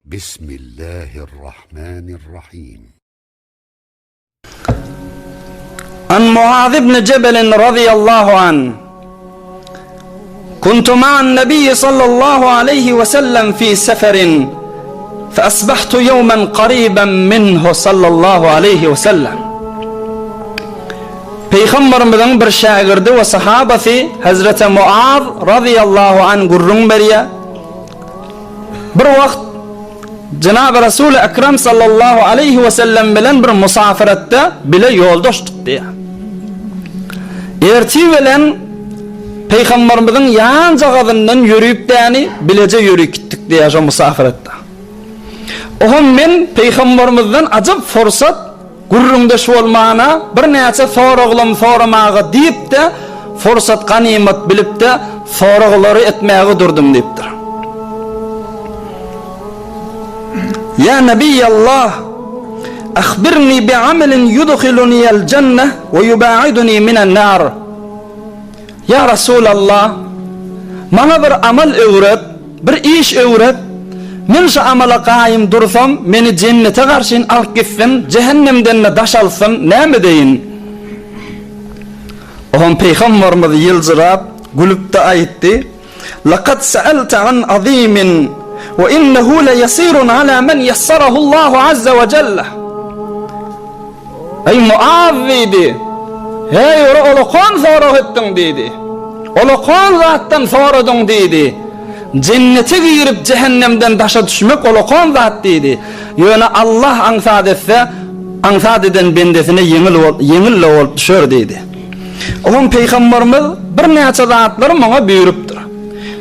Bismillahirrahmanirrahim. An Muaz ibn Jebel radiyallahu an. Kuntu ma'an Nebi sallallahu aleyhi ve sellem fi seferin feasbahtu yevmen qariben minhu sallallahu aleyhi ve sellem. Peygamberimiziň bir şägirdi we sahabasy Hazreti Muaz radiyallahu an gürrüň berýär. Bir wagt Jenab-y Resul-i Ekrem sallallahu aleýhi we sellem bilen bir musafiretde bile ýoldaşdyk diýýär. Ertir bilen Pygamberimiziň ýanjagazyndan ýörüp däni bileje ýörüp gitdik diýýär şo musafiretde. Oňa men Pygamberimizden ajap fursat Gürrüňdeş bolmana, birnäçe soraglam soramaga diýip-de, fursat ganymat bilip-de, soraglary etmäge durdum diýipdir. Ýa Nebiýallah, ahbirni bi'amelin ýudhiluniyel jenneh we ýubaiduni minen nar. Ýa Resulallah, maňa bir amal öwret, bir iş öwret, men şu amala gaýym dursam, meni jennete garşyn alyp gitsin, jähennemden-de daş alsyn, näme edeýin? Oňa Pygamberimiz ýyljyrap, gülüp-de aýtdy, Laqad sa'alte an azimin we innehu leýesirun ala men ýessarahullahu azze we jelle. Eý, Muaz diýdi. Heý, ora olakan sorag etdiň diýdi. Olakan zatdan soradyň diýdi. Jennete girip jähennemden daşa düşmek olakan zat diýdi. Ýöne Allah aňsat etse, aňsat eden bendesine ýeňil ýeňil-le bolup düşer diýdi. Oňam Pygamberimiz birnäçe zatlary muňa buýrupdyr.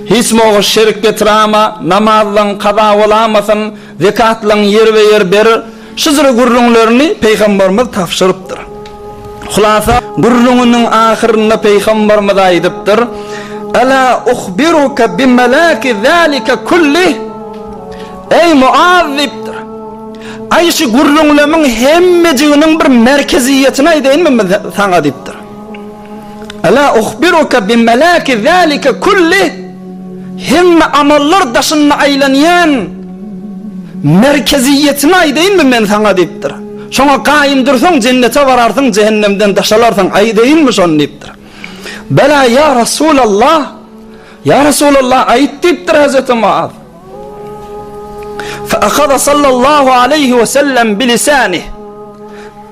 Hiç moga şerik getirama, namazlaň kaza bolamasyn, zekatlaň ýerbe-ýer ber, Şyjra gürrüňlerini Pygamberimiz tabşyrypdyr. Hulasa, gürrüňiniň ahyrynda Pygamberimiz aýdypdyr, Ela uhbiruke bimelaki zalike kullih? Eý, Muaz diýipdir. Aý, şu gürrüňlemiň hemmejiginiň bir merkeziýetini aýdaýynmy men saňa diýipdir. Ela uhbiruke bimelaki zalike kullih? Hemme amallar daşynda aýlanýan merkeziýetini aýdaýynmy men saňa diýipdir. Şoňa gaýym dursaň jennete bararsyň, jähennemden daş alarsyň, aýdaýynmy şony diýipdir. Bela ýa Resulallah, ýa Resulallah aýt diýipdir Hazreti Muaz. Fe ahaza sallallahu aleýhi we sellem bilisanih.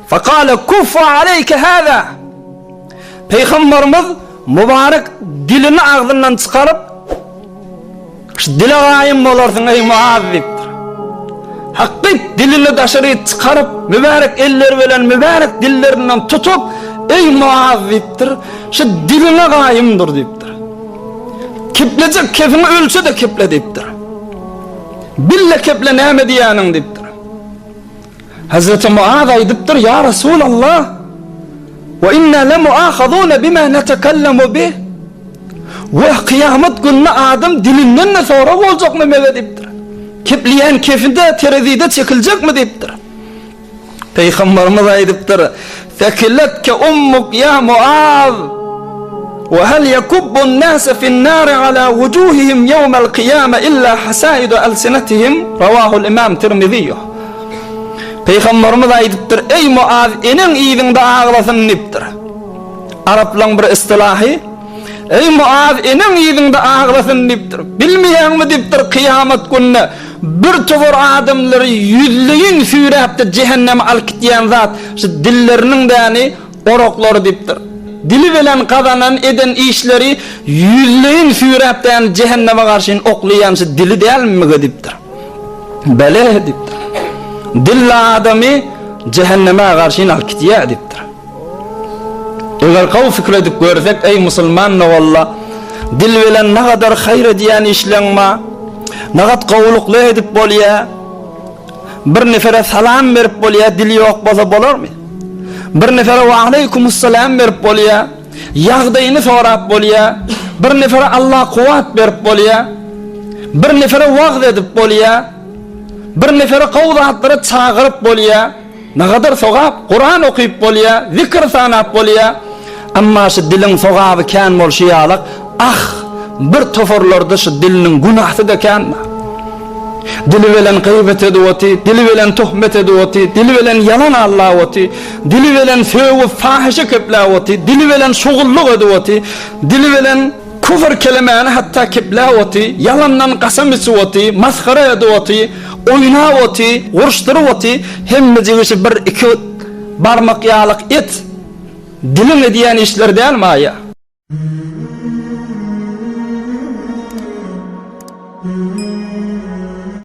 Fekale kuffa aleyke hâzâ. Pygamberimiz mübarek dilini agzyndan çykaryp, Şu dile gaýym bolarsyň eý Muaz diýipdir. Hakyt dilini daşary çykaryp, mübarek elleri bilen mübarek dillerinden tutup, Eý Muaz diýipdir, şu diliňe gaýym dur diýipdir. Keplejek kefiňi ölçe-de keple diýipdir. Bille keple näme diýýäniň diýipdir. Hazreti Muaz aýdypdyr, Ýa Resulallah, we inna lemuahazuna bima netekallamu bih. Wah, kyýamat gününde adam dilinden-de sorag boljakmy mege diýipdir. Kepleýän kefinde terezide çekiljekmi diýipdir. Pygamberimiz aýdypdyr, Sekiletke ummuk ýa Muaz, we hel yekubbun nase fin-nari ala wujuhihim ýewmel kyýame illa hasaidu alsinatihim, rawahul imam Tirmiziýu. Pygamberimiz aýdypdyr, Eý Muaz, eneň yzyňda aglasyn diýipdir. Araplaň bir istilahy, Eý Muaz, eneň yzyňda aglasyn diýipdir. Bilmeýäňmi diýipdir, kyýamat gününe bir towar adamlary ýüzleýin süýräp-de jähenneme alyp gitýän zat şu dilleriniň däni oraklary diýipdir. Dili bilen gazanan eden işleri ýüzleýin süýräp däni jähenneme garşyn oklaýan şu dili dälmige diýipdir. Bele diýipdir. Dilli adamy jähenneme garşyn alyp gitýär diýipdir. Eger gowy pikir edip görsek, eý musulman dogalla, dil bilen nagadar haýyr edýän işleň ba, nagat gowulykly edip bolýa, bir nefere salam berip bolýa, dil ýok bolsa bolarmy? Bir nefere we aleýkumussalam berip bolýa, ýagdaýyny sorap bolýa, bir nefere Allah kuwwat berip bolýa, bir nefere wagz edip bolýa, bir nefere gowy zatlara çagyryp bolýa. Nagadar sogap, Kuran okyp bolýa, zikr sanap bolýa. Emma şu diliň sogaby kän bolşy ýalak, ah, bir toparlarda şu diliniň günahsy-da kän bar. Dili bilen gyýbat edip oty, dili bilen töhmet edip oty, dili bilen ýalan allap oty, dili bilen sögüp fahyşa kepläp oty, dili bilen şugullyk edip oty, dili bilen küfür kelemäni hatda kepläp oty, ýalandan kasam içip oty, masgara edip oty, oýnap oty, guruşdyryp oty, hemmejigi şu bir-iki barmak ýalyk et, diliň edýän işleri dälmi aýa?